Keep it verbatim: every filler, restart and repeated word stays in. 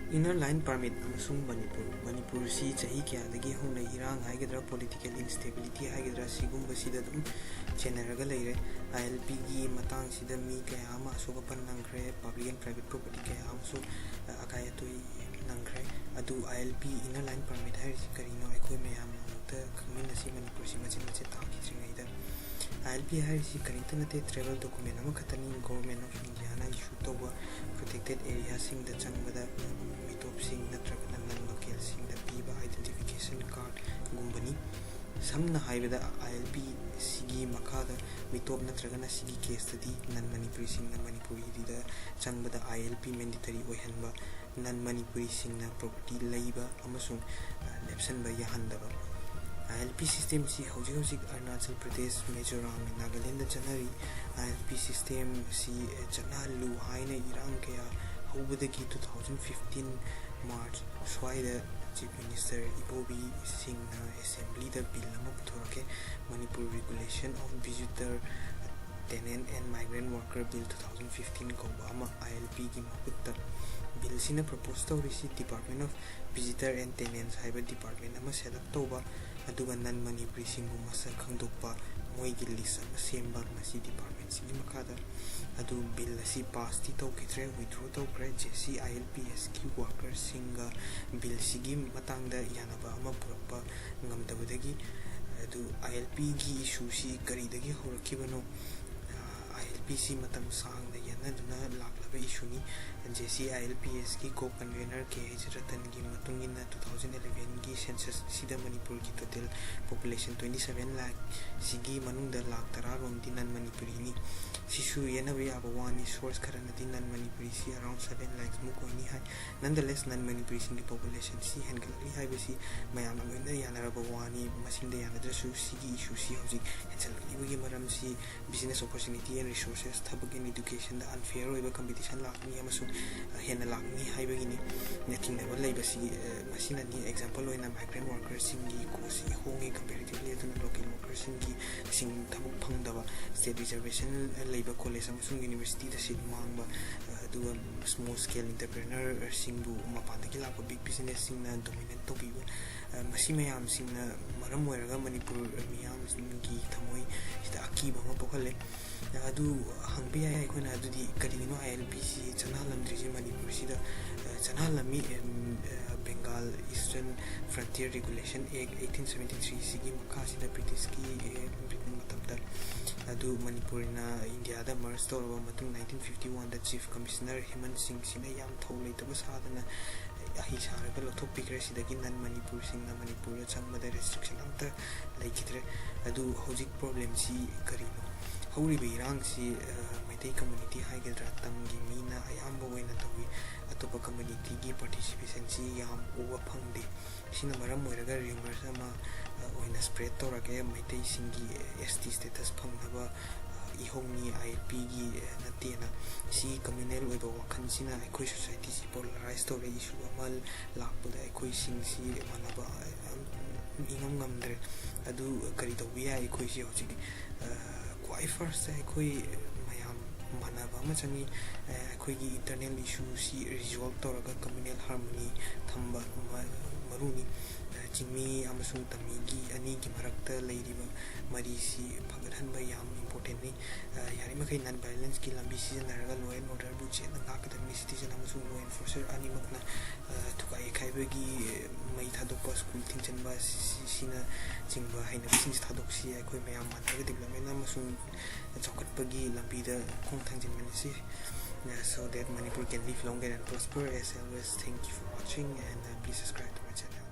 Inner Line Permit ꯑꯃꯁꯨꯡ ꯃꯅꯤꯄꯨꯔ꯫ ꯃꯅꯤꯄꯨꯔꯁꯤ ꯆꯍꯤ ꯀꯌꯥꯗꯒꯤ ꯍꯧꯅ ꯏꯔꯥꯡ ꯍꯥꯏꯒꯗ꯭ꯔꯥ, political instability ꯍꯥꯏꯒꯗ꯭ꯔꯥ, ꯁꯤꯒꯨꯝꯕꯁꯤꯗ ꯑꯗꯨꯝ ꯆꯦꯟꯅꯔꯒ ꯂꯩꯔꯦ꯫ I L Pꯒꯤ ꯃꯇꯥꯡꯁꯤꯗ ꯃꯤ ꯀꯌꯥ ꯑꯃ ꯑꯁꯣꯛ ꯑꯄꯟ ꯅꯪꯈ꯭ꯔꯦ, public and private property ꯀꯌꯥ ꯑꯃꯁꯨ, ꯑ, ꯑꯀꯥꯏ ꯑꯇꯣꯏ ꯅꯪꯈ꯭ꯔꯦ꯫ ꯑꯗꯨ I L P, Inner Line Permit ꯍꯥꯏꯔꯤꯁꯤ ꯀꯔꯤꯅꯣ, ꯑꯩꯈꯣꯏ ꯃꯌꯥꯝ ꯑꯃꯨꯛꯇ ꯈꯪꯃꯤꯟꯅꯁꯤ, ꯃꯅꯤꯄꯨꯔꯁꯤ ꯃꯆꯦꯠ ꯃꯆꯦꯠ ꯇꯥꯛꯈꯤꯗ꯭ꯔꯤꯉꯩꯗ꯫ I L P ꯍꯥꯏꯔꯤꯁꯤ ꯀꯔꯤꯝꯇ ꯅꯠꯇꯦ, travel document ꯑꯃꯈꯛꯇꯅꯤ꯫ Government of Indiaꯅ issue ꯇꯧꯕ protected areaꯁꯤꯡꯗ ꯆꯪꯕꯗ ꯃꯤꯇꯣꯞꯁꯤꯡ ꯅꯠꯇ꯭ꯔꯒꯅ non localꯁꯤꯡꯗ ꯄꯤꯕ identification cardꯒꯨꯝꯕꯅꯤ꯫ ꯁꯝꯅ ꯍꯥꯏꯕꯗ, I L P ꯁꯤꯒꯤ ꯃꯈꯥꯗ ꯃꯤꯇꯣꯞ ꯅꯠꯇ꯭ꯔꯒꯅ ꯁꯤꯒꯤ caseꯇꯗꯤ non Manipuriꯁꯤꯡꯅ ꯃꯅꯤꯄꯨꯔꯤꯗ ꯆꯪꯕꯗ I L P mandatory ꯑꯣꯏꯍꯟꯕ, non Manipuriꯁꯤꯡꯅ property ꯂꯩꯕ ꯑꯃꯁꯨꯡ, ꯑ, ꯂꯦꯞꯁꯟꯕ ꯌꯥꯍꯟꯗꯕ꯫ I L P systemꯁꯤ ꯍꯧꯖꯤꯛ ꯍꯧꯖꯤꯛ ꯑꯔꯨꯅꯥꯆꯜ ꯄ꯭ꯔꯗꯦꯁ, ꯃꯤꯖꯣꯔꯥꯝ, ꯅꯥꯒꯥꯂꯦꯟꯗ ꯆꯠꯅꯔꯤ꯫ I L P systemꯁꯤ, ꯑ, ꯆꯠꯅꯍꯜꯂꯨ ꯍꯥꯏꯅ ꯏꯔꯥꯡ ꯀꯌꯥ ꯍꯧꯕꯗꯒꯤ two thousand fifteen March ꯁ꯭ꯋꯥꯏꯗ Chief Minister ꯏꯕꯣꯕꯤ ꯁꯤꯡꯅ Assemblyꯗ bill ꯑꯃ ꯄꯨꯊꯣꯔꯛꯈꯤ, Manipur Regulation of Visitor, Tenant and Migrant Worker Bill two thousand fifteen ꯀꯧꯕ ꯑꯃ I L Pꯒꯤ ꯃꯍꯨꯠꯇ꯫ Billꯁꯤꯅ propose ꯇꯧꯔꯤꯁꯤ Department of Visitor and Tenants ꯍꯥꯏꯕ department ꯑꯃ set up ꯇꯧꯕ, ꯑꯗꯨꯒ non Manipuriꯁꯤꯡꯕꯨ ꯃꯁꯛ ꯈꯪꯗꯣꯛꯄ, ꯃꯣꯏꯒꯤ list ꯑꯃ ꯁꯦꯝꯕ, ꯃꯁꯤ departmentꯁꯤꯒꯤ ꯃꯈꯥꯗ꯫ ꯑꯗꯨ bill ꯑꯁꯤ passꯇꯤ ꯇꯧꯈꯤꯗ꯭ꯔꯦ, withdraw ꯇꯧꯈ꯭ꯔꯦ꯫ J C I L P Sꯀꯤ workerꯁꯤꯡꯒ billꯁꯤꯒꯤ ꯃꯇꯥꯡꯗ ꯌꯥꯅꯕ ꯑꯃ ꯄꯨꯔꯛꯄ ꯉꯝꯗꯕꯗꯒꯤ꯫ ꯑꯗꯨ I L Pꯒꯤ issueꯁꯤ ꯀꯔꯤꯗꯒꯤ ꯍꯧꯔꯛꯈꯤꯕꯅꯣ? ꯑ, I L Pꯁꯤ ꯃꯇꯝ ꯁꯥꯡꯅ ꯌꯦꯠꯅꯗꯨꯅ ꯂꯥꯛꯂꯕ issueꯅꯤ꯫ J C I L P Sꯀꯤ co-convener K H Ratanꯒꯤ ꯃꯇꯨꯡ ꯏꯟꯅ, two thousand elevenꯒꯤ censusꯁꯤꯗ ꯃꯅꯤꯄꯨꯔꯒꯤ total population twenty seven lakh ꯁꯤꯒꯤ ꯃꯅꯨꯡꯗ ꯂꯥꯈ ꯇꯔꯥ ꯔꯣꯝꯗꯤ non Manipuriꯅꯤ꯫ ꯁꯤꯁꯨ ꯌꯦꯠꯅꯕ ꯌꯥꯕ ꯋꯥꯅꯤ꯫ Source ꯈꯔꯅꯗꯤ non Manipuriꯁꯤ around seven lakhs ꯃꯨꯛ ꯑꯣꯏꯅꯤ ꯍꯥꯏ꯫ Nonetheless, non Manipuriꯁꯤꯡꯒꯤ populationꯁꯤ ꯍꯦꯟꯒꯠꯂꯛꯂꯤ ꯍꯥꯏꯕꯁꯤ ꯃꯌꯥꯝꯅ ꯂꯣꯏꯅ ꯌꯥꯅꯔꯕ ꯋꯥꯅꯤ꯫ ꯃꯁꯤꯡꯗ ꯌꯥꯅꯗ꯭ꯔꯁꯨ, ꯁꯤꯒꯤ issueꯁꯤ ꯍꯧꯖꯤꯛ ꯍꯦꯟꯖꯜꯂꯛꯂꯤꯕꯒꯤ ꯃꯔꯝꯁꯤ business opportunity and resources, ꯊꯕꯛ and educationꯗ unfair ꯑꯣꯏꯕ competition ꯂꯥꯛꯀꯅꯤ ꯑꯃꯁꯨꯡ, ꯑ, ꯍꯦꯟꯅ ꯂꯥꯛꯀꯅꯤ ꯍꯥꯏꯕꯒꯤꯅꯤ꯫ ꯅ ꯆꯤꯡꯅꯕ ꯂꯩꯕꯁꯤ, ꯑ, ꯃꯁꯤꯅꯅꯤ꯫ Example ꯑꯣꯏꯅ, migrant workerꯁꯤꯡꯒꯤ cost ꯍꯣꯡꯉꯤ comparatively, ꯑꯗꯨꯅ local workerꯁꯤꯡꯒꯤ ꯁꯤꯡ ꯊꯕꯛ ꯐꯪꯗꯕ, state reservation ꯂꯩꯕ college ꯑꯃꯁꯨꯡ universityꯗ seat ꯃꯥꯡꯕ, ꯑ, ꯑꯗꯨꯒ small scale entrepreneur ꯁꯤꯡꯕꯨ ꯃꯄꯥꯟꯗꯒꯤ ꯂꯥꯛꯄ big business ꯁꯤꯡꯅ dominate ꯇꯧꯕꯤꯕ, ꯑ, ꯃꯁꯤ ꯃꯌꯥꯝꯁꯤꯡꯅ ꯃꯔꯝ ꯑꯣꯏꯔꯒ ꯃꯅꯤꯄꯨꯔ ꯃꯤꯌꯥꯝꯒꯤ ꯊꯃꯣꯏꯁꯤꯗ ꯑꯀꯤꯕ ꯑꯃ ꯄꯣꯛꯍꯜꯂꯦ꯫ ꯑꯗꯨ ꯍꯪꯕ ꯌꯥꯏ ꯑꯩꯈꯣꯏꯅ, ꯑꯗꯨꯗꯤ ꯀꯔꯤꯒꯤꯅꯣ ILP ꯁꯤ ꯆꯠꯅꯍꯜꯂꯝꯗ꯭ꯔꯤꯁꯦ ꯃꯅꯤꯄꯨꯔꯁꯤꯗ? ꯑ, ꯆꯠꯅꯍꯜꯂꯝꯃꯤ, ꯑꯦꯝ, ꯑ, Bengal, Eastern Frontier Regulation Act eighteen seventy three ꯁꯤꯒꯤ ꯃꯈꯥꯁꯤꯗ ꯕ꯭ꯔꯤꯇꯤꯁꯀꯤ, ꯑꯦ, ꯕ꯭ꯔꯤꯇꯦꯟ ꯃꯇꯝꯗ꯫ ꯑꯗꯨ ꯃꯅꯤꯄꯨꯔꯅ ꯏꯟꯗꯤꯌꯥꯗ merge ꯇꯧꯔꯕ ꯃꯇꯨꯡ nineteen fifty one ꯗ Chief Commissioner ꯍꯦꯃꯟ ꯁꯤꯡ ꯁꯤꯅ ꯌꯥꯝ ꯊꯧ ꯂꯩꯇꯕ ꯁꯥꯗꯅ ꯑꯍꯩ ꯁꯥꯔꯒ ꯂꯧꯊꯣꯛꯄꯤꯈ꯭ꯔꯦ꯫ ꯁꯤꯗꯒꯤ non ꯃꯅꯤꯄꯨꯔꯁꯤꯡꯅ ꯃꯅꯤꯄꯨꯔꯗ ꯆꯪꯕꯗ restriction ꯑꯝꯇ ꯂꯩꯈꯤꯗ꯭ꯔꯦ꯫ ꯑꯗꯨ ꯍꯧꯖꯤꯛ problem ꯁꯤ ꯀꯔꯤꯅꯣ? ꯍꯧꯔꯤꯕ ꯏꯔꯥꯡꯁꯤ, ꯑ, ꯃꯩꯇꯩ community ꯍꯥꯏꯒꯗ꯭ꯔꯥ, ꯇꯝꯒꯤ ꯃꯤꯅ ꯑꯌꯥꯝꯕ ꯑꯣꯏꯅ ꯇꯧꯏ꯫ ꯑꯇꯣꯞꯄ community ꯒꯤ participation ꯁꯤ ꯌꯥꯝ ꯎꯕ ꯐꯪꯗꯦ꯫ ꯁꯤꯅ ꯃꯔꯝ ꯑꯣꯏꯔꯒ rumors ꯑꯃ, ꯑ, ꯑꯣꯏꯅ spread ꯇꯧꯔꯛꯑꯦ, ꯃꯩꯇꯩꯁꯤꯡꯒꯤ ST status ꯐꯪꯅꯕ, ꯑ, ꯏꯍꯧꯅꯤ ILP ꯒꯤ, ꯑ, ꯅꯠꯇꯦꯅ꯫ ꯁꯤ communal ꯑꯣꯏꯕ ꯋꯥꯈꯜꯁꯤꯅ ꯑꯩꯈꯣꯏ society ꯁꯤ polarize ꯇꯧꯔꯦ꯫ Issue ꯑꯃ ꯂꯥꯛꯄꯗ ꯑꯩꯈꯣꯏꯁꯤꯡꯁꯤ ꯃꯥꯟꯅꯕ, ꯑ, ꯏꯉꯝ ꯉꯝꯗ꯭ꯔꯦ꯫ ꯑꯗꯨ ꯀꯔꯤ ꯇꯧꯕ ꯌꯥꯏ? ꯑꯩꯈꯣꯏꯁꯤ ꯍꯧꯖꯤꯛ, ꯑ, ꯈ꯭ꯋꯥꯏ first ꯑꯩꯈꯣꯏ ꯃꯌꯥꯝ ꯃꯥꯟꯅꯕ ꯑꯃ ꯆꯪꯉꯤ꯫ ꯑ, ꯑꯩꯈꯣꯏꯒꯤ internal issue ꯁꯤ resolve ꯇꯧꯔꯒ communal harmony ꯊꯝꯕ ꯃ-, ꯃꯔꯨꯅꯤ꯫ ꯑ, ꯆꯤꯡꯃꯤ ꯑꯃꯁꯨꯡ ꯇꯝꯃꯤꯒꯤ ꯑꯅꯤꯒꯤ ꯃꯔꯛꯇ ꯂꯩꯔꯤꯕ ꯃꯔꯤꯁꯤ ꯐꯒꯠꯍꯟꯕ ꯌꯥꯝ important ꯅꯤ꯫ ꯑ, ꯌꯥꯔꯤꯃꯈꯩ non violence ꯀꯤ ꯂꯝꯕꯤ ꯁꯤꯖꯤꯟꯅꯔꯒ law and order ꯕꯨ ꯆꯦꯠꯅ ꯉꯥꯛꯀꯗꯕꯅꯤ꯫ Citizen ꯑꯃꯁꯨꯡ law enforcer ꯑꯅꯤꯃꯛꯅ, ꯑ, ꯊꯨꯒꯥꯏ ꯌꯩꯈꯥꯏꯕꯒꯤ ꯃꯩ ꯊꯥꯗꯣꯛꯄ, school ꯊꯤꯡꯖꯤꯟꯕ, ꯁꯤ-, ꯁꯤꯅꯆꯤꯡꯕ ꯍꯩꯅꯕꯤꯁꯤꯡꯁꯤ ꯊꯥꯗꯣꯛꯁꯤ꯫ ꯑꯩꯈꯣꯏ ꯃꯌꯥꯝ ꯃꯥꯟꯅꯔꯒ development ꯑꯃꯁꯨꯡ ꯆꯥꯎꯈꯠꯄꯒꯤ ꯂꯝꯕꯤꯗ ꯈꯣꯡ ꯊꯥꯡꯖꯤꯟꯃꯤꯟꯅꯁꯤ꯫ Uh, so that Manipur can live longer and prosper. As always, thank you for watching and, uh, please subscribe to my channel.